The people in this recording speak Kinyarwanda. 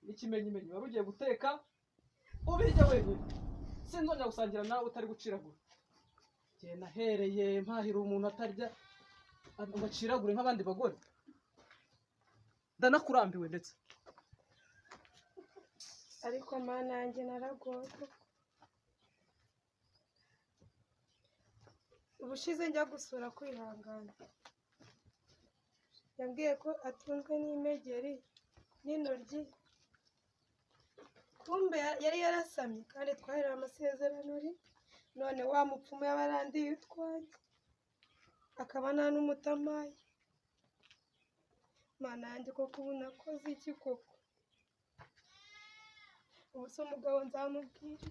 N'ikimenyimenyi wari ugiye guteka ubirya wenyine, sinzongera gusangira nawe utari guciragura. Njye nahereye mpahira umuntu atarya ngo aciragure nk'abandi bagore. Ndanakurambiwe ndetse. Ariko mana yanjye, naragowe koko. Ubushize njya gusura Kwihangana, yambwiye ko atunzwe n'imegeri n'intoryi, kumbe yari yarasamye kandi twaherewe amasezerano rimwe. None wa mupfumu yaba arandiye utwanjye, akaba nta n'umutamaye. Mana yanjye koko, ubu nakoze iki koko? Ubu se umugabo nzamubwira iki?